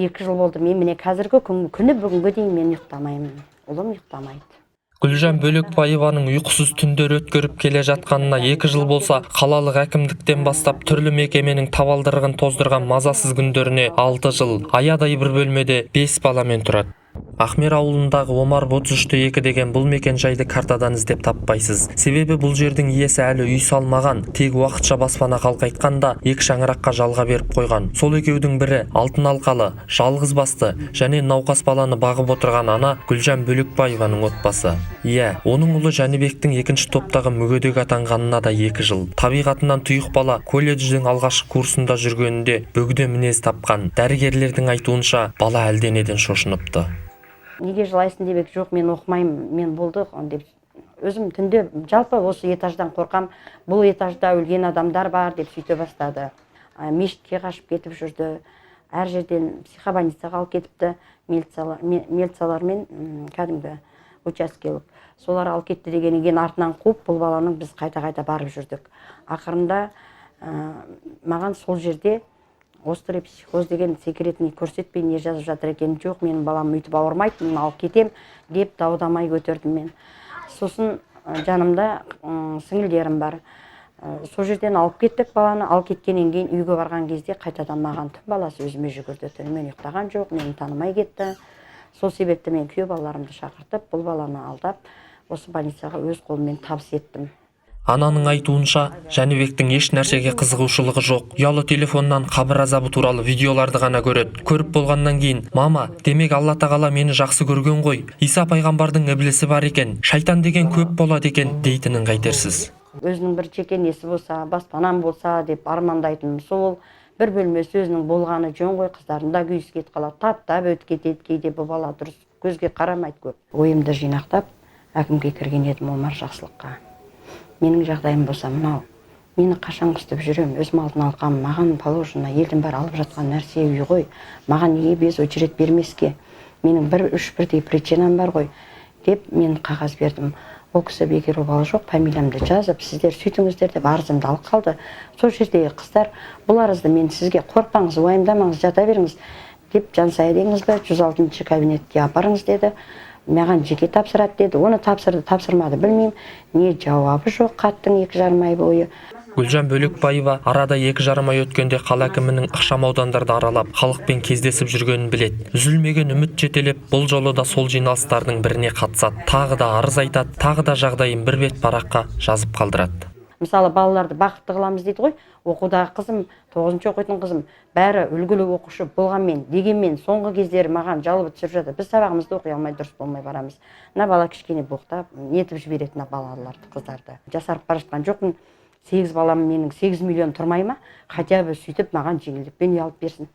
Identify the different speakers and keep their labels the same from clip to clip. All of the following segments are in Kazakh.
Speaker 1: 2 жыл болды. Мен, міне, қазіргі күн, күні бүгінге дейін мен ұйықтамаймын, ұлым ұйықтамайды.
Speaker 2: Гүлжан Бөлекбаеваның ұйқысыз түндер өткеріп келе жатқанына 2 жыл болса, қалалық әкімдіктен бастап түрлі мекеменің табалдырығын тоздырған мазасыз күндеріне 6 жыл. Аядай бір бөлмеде бес баламен тұрады. Ахмер ауылындағы Омаров 33-2 деген бұл мекен жайды картадан іздеп таппайсыз. Себебі бұл жердің иесі әлі үй салмаған, тек уақытша баспана қалқайтқан да, екі шаңыраққа жалға беріп қойған. Сол екеудің бірі алтын алқалы, жалғыз басты және науқас баланы бағып отырған ана Гүлжан Бөлекбаеваның отбасы. Иә, оның ұлы Жәнібектің екінші топтағы мүгедек атанғанына да 2 жыл. Табиғатынан тұйық бала колледждің алғашқы курсында жүргенінде бөгде мінез тапқан. Дәрігерлердің айтуынша, бала әлденеден шошыныпты.
Speaker 1: Неге жылайсың деп ек, жоқ, мен оқымаймын, мен болды деп. Өзім түнде жалпы осы этаждан қорқам, бұл этажда өлген адамдар бар деп сөйте бастады. Мешітке қашып кетіп жүрді, әр жерден психобольницаға алып кетіпті милициялармен, кәдімгі учаскелік солар алып кетті дегеннен кейін артынан қуып, бұл баланың біз қайта қайта барып жүрдік. Ақырында маған сол жерде острый психоз деген секретный көрсетпей, не жазып жатыр екен. Жоқ, менің балам өйтіп ауырмайды, мен алып кетем деп дау дамай көтердім мен. Сосын жанымда сіңілдерім бар. Сол жерден алып кеттік баланы. Алып кеткеннен кейін үйге барған кезде қайтадан маған түн баласы өзіме жүгірді. Түнімен ұйықтаған жоқ, мені танымай кетті. Сол себепті мен күйеу балаларымды шақыртып, бұл баланы алдап, осы больницаға өз қолыммен табыс еттім.
Speaker 2: Ананың айтуынша, Жәнібектің еш нәрсеге қызығушылығы жоқ. Ұялы телефоннан қабір азабы туралы видеоларды ғана көреді. Көріп болғаннан кейін: «Мама, демек, Алла тағала мені жақсы көрген ғой. Иса пайғамбардың ібілісі бар екен, шайтан деген көп болады екен», – дейтінін қайтерсіз.
Speaker 1: Өзінің бір жеке несі болса, баспанам болса деп армандайтыным сол. Бір бөлмесі өзінің болғаны жөн ғой. Қыздардың да күйісі кетіп қалады, таптап өтіп кетеді кейде. Бұл бала дұрыс көзге қарамайды көп. Ойымды жинақтап, әкімге кірген едім, Омар Жақсылыққа. Менің жағдайым болса мынау, мені қашан күстіп жүремін, өзім алтын алқам, маған положено, елдің бәрі алып жатқан нәрсе үй ғой, маған неге без очередь бермеске, менің бір үш бірдей причинам бар ғой деп мен қағаз бердім. Ол кісі бекер обалы жоқ, фамилиямды жазып, сіздер сөйтіңіздер деп арызымды алып қалды. Сол жердегі қыздар: «Бұл арызды мен сізге, қорықпаңыз, уайымдамаңыз, жата беріңіз», – деп, Жансая деңіз бе, 106-шы кабинетке апарыңыз деді, маған жеке тапсырады деді. Оны тапсырды, тапсырмады, білмеймін, не жауабы жоқ хаттың 2,5 ай бойы.
Speaker 2: Гүлжан Бөлекбаева арада 2,5 ай өткенде қала әкімінің ықшам аудандарды аралап, халықпен кездесіп жүргенін біледі. Үзілмеген үміт жетелеп, бұл жолы да сол жиналыстардың біріне қатысады. Тағы да арыз айтады, тағы да жағдайын бір бет параққа жазып қалдырады.
Speaker 1: Мысалы, балаларды бақытты қыламыз дейді ғой. Оқудағы қызым, тоғызыншы оқитын қызым, бәрі үлгілі оқушы болғанмен, дегенмен соңғы кездері маған жалоба түсіріп жатыр: біз сабағымызды оқи алмай, дұрыс болмай барамыз, мына бала кішкене боқтап нетіп жібереді мына балаларды, қыздарды. Жасарып бара жатқан жоқпын, сегіз балам менің 8 миллион тұрмай ма? Хотя бы сөйтіп маған жеңілдікпен үй алып берсін.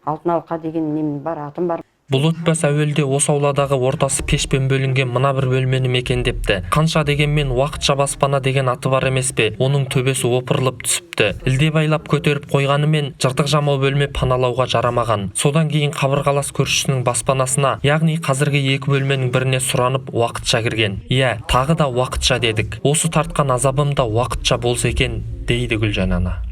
Speaker 1: Алтын алқа деген нем бар, атым бар.
Speaker 2: Бұл отбасы әуелде осы ауладағы ортасы пешпен бөлінген мына бір бөлмені мекендепті. Қанша дегенмен уақытша баспана деген аты бар емес пе? Оның төбесі опырылып түсіпті. Ілде байлап көтеріп қойғанымен, жыртық жамау бөлме паналауға жарамаған. Содан кейін қабырғалас көршісінің баспанасына, яғни қазіргі екі бөлменің біріне сұранып, уақытша кірген. Иә, тағы да уақытша дедік. Осы тартқан азабым да уақытша болса екен, дейді Гүлжан ана.